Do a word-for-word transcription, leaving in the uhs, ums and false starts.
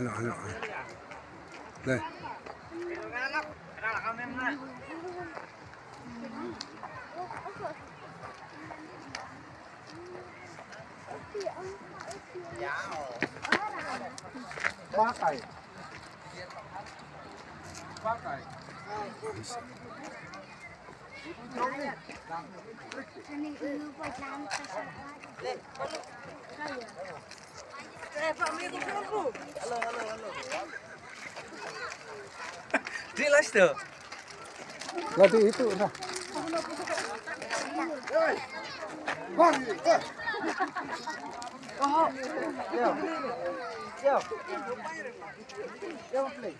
Hello, hello. Dai. Ba kai. Ba kai. Di last tu. Lagi itu dah. Bang, eh. Oh. Ya. Ya. Ya, play.